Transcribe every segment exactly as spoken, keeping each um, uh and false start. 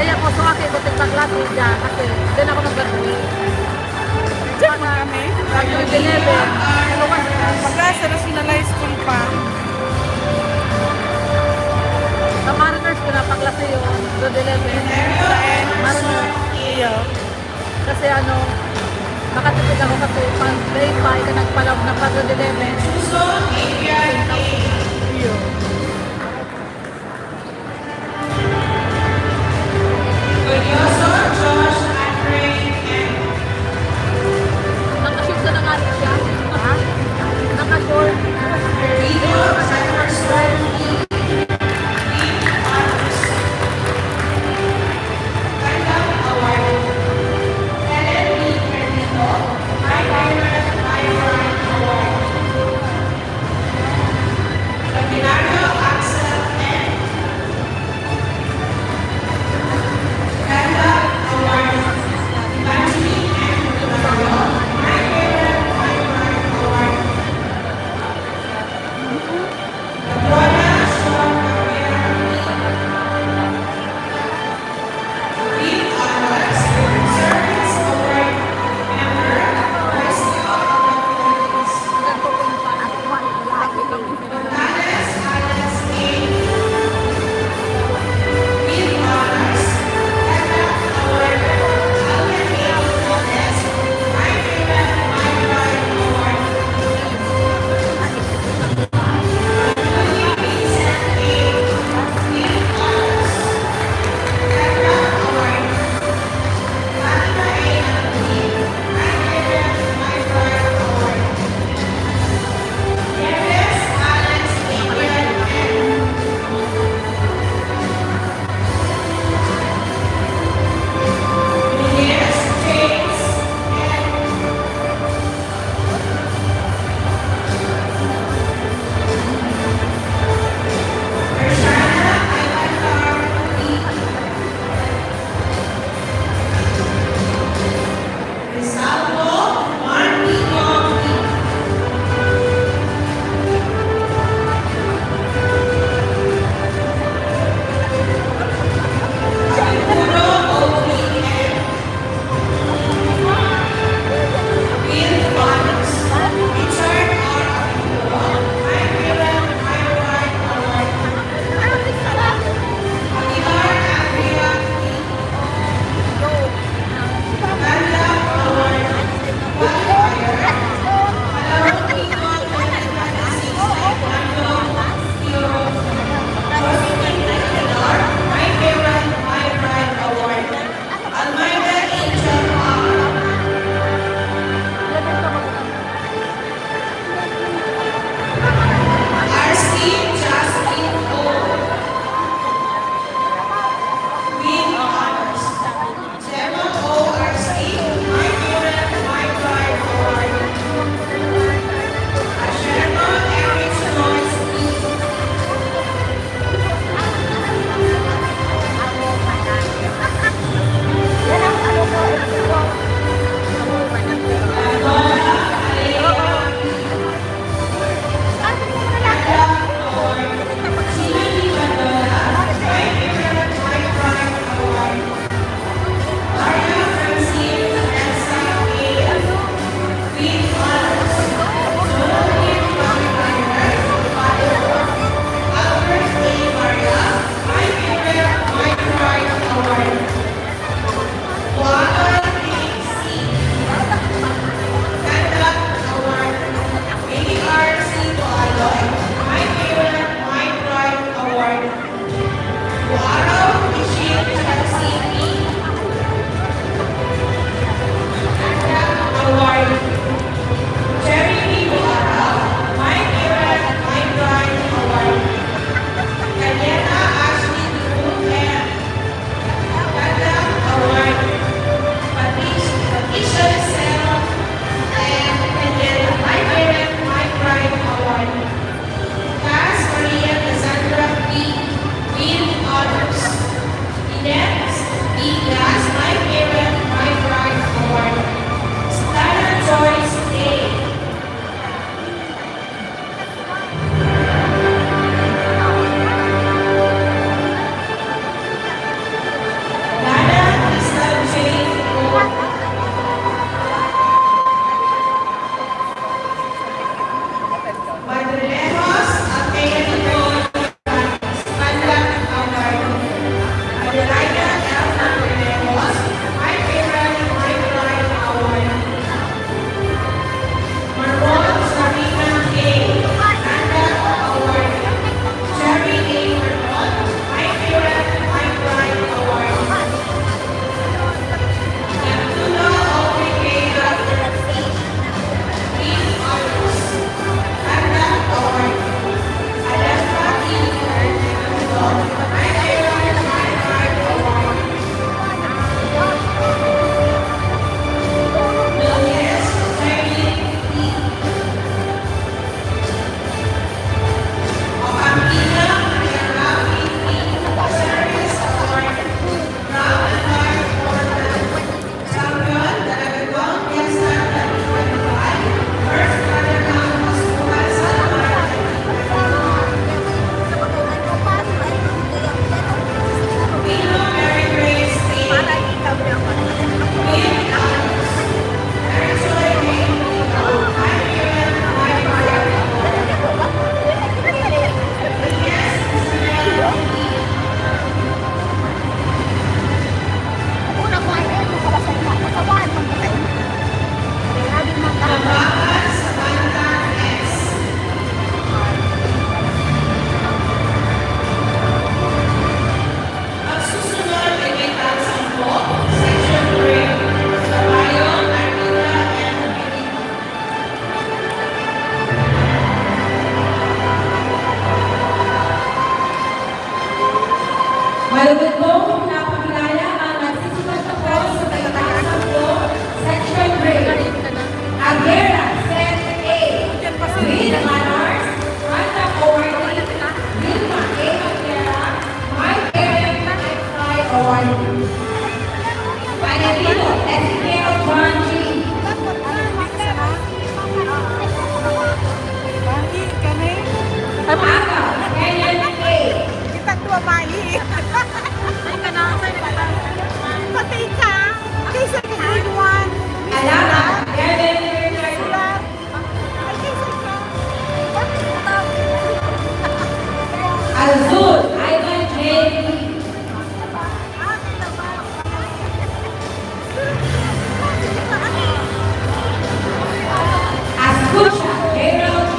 Kaya ko sa akin, buti pag-class dyan, kasi dyan ako nag-graduate. Diyan mo kami? Grade eleven. Ano ba? Pag-class, nationalized school pa. Sa Mariners ko na pag-class yun, grade eleven. Mariners. Iyo. Kasi ano, makatipid ako kasi pag grade five ka nagpalaw na pag grade eleven. Iyo. Nakashoot ka na nga siya. Ha? Nakashort. Malugod kong pinapakilala ang nagsisikat na post sa Taytay Sampo, Section three. Agera, Set A, with honors, conduct awardee, Vilma A. Agera, My Parent, My Pride Award. Panagino, Ezekiel John G. Banggi kami. Agaw, Kenneth A. Kitang duwa mali. Ay, kanasay na kita. Pati ka. Kasi sa grade one. Alaman, Kevin Richard. Sulat. Ay, kasi ka. Azul, Ivan J. Ascucha, Gerald G.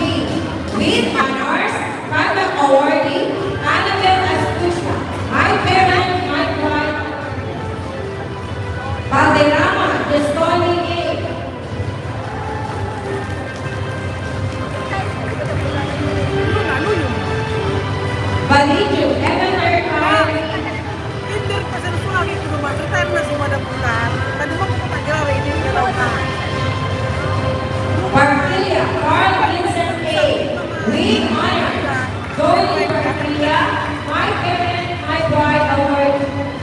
With honors, conduct awardee, Annabel Ascucha, My Parent, My Pride. Valderrama, Justoni A. Balidio, Evan Ercole. Kinder pa sa Luzon, lagi ko naman. Retire na si Madam Bulan. Tadi mo ko pag-grabe, hindi ka daw na. Barquilla, Carl Vincent A. With honors. Joey Barquilla, My Parent, My Pride Award.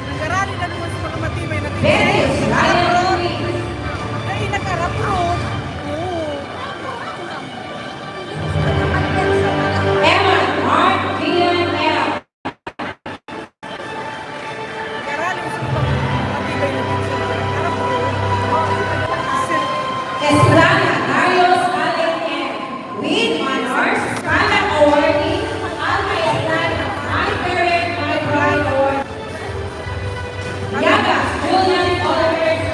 Nag-arali na naman sa mga matibay na Betis, Ryan Ruiz. Ay, nag-arap road. Oo. Emma Mark Villan L. Estrada Darius Allen M. With honors, Conduct Awardee, Alma Estrada, My Parent, My Pride Award. Yagas, Julian Oliver C.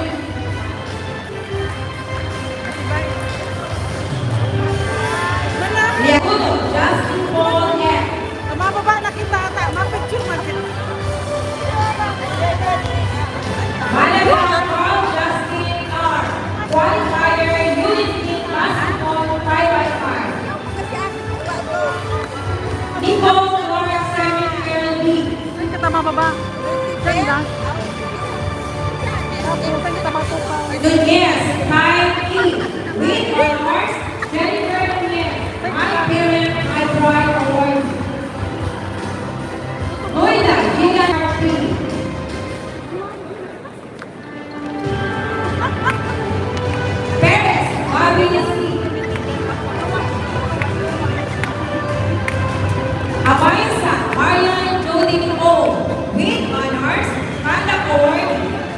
Yakuno, Justin Paul F. Mababa na kita ata, mapicture man kita. Malaga, Carl Justin R. Qualifier, Unit League Basketball, five by five. Nicole Clark, Simon L B. Saan kita mababa? Diyan lang. Tapos, saan kita matupa? Nunez, Kyle E. With honors, Jennifer Nunez, My Parent, My Pride Award. Noida, Gina Martin. Perez, Bobby Rizky. Abaisa, Marian Jody O. With honors, Conduct Award,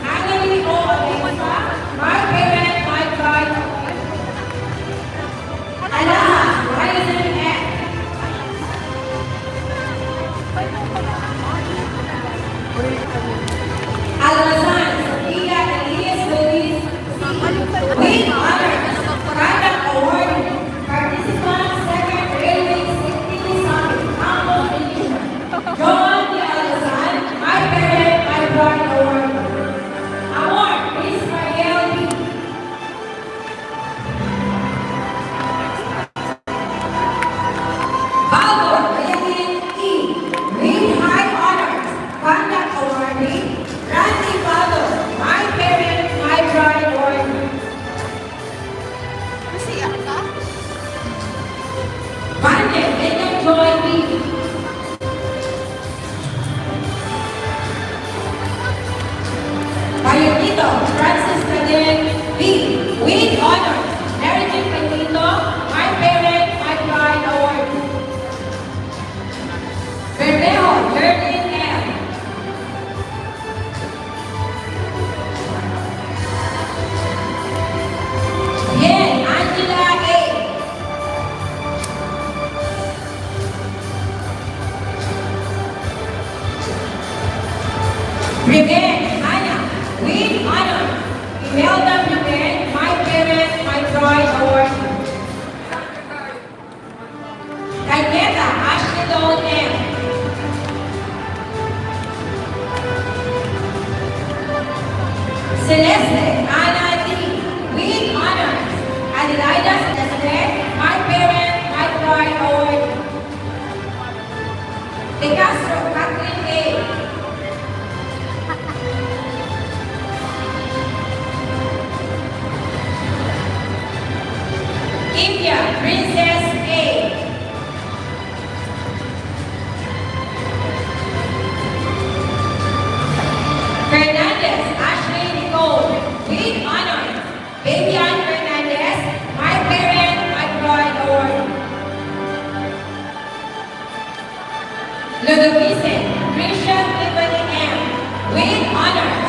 Annalie O. Abaisa, My Parent, My Pride. Alahas, Ryzen F. Almazan, Sophia Elias Luis C. With honors, Conduct Award, participant, second Railway Safety Summit, Campus Edition. Joan de Almazan, My Parent, My Pride Award. Amor, Israel B. Baldo Mayarin E. With high honors, Conduct Awardee, Randy Baldo, My Parent, My Pride Awardee. Kasi ano ka? Bande, Megan Joy B. Bayonito, Francis Cadet B. With honors, Mary Jane Bayonito, My Parent, My Pride Award. Bermejo, Jervin M. Bien, Angela A. Priben, Hana, with honor, Imelda Priben, My Parent, My Pride Award. Cañeta, Ashley Dawn M. Celeste, Ana D. With honors, Adelaida Celeste, My Parent, My Pride Award. De Castro, Catherine A. Ludovice Christian Tiffany M with honors.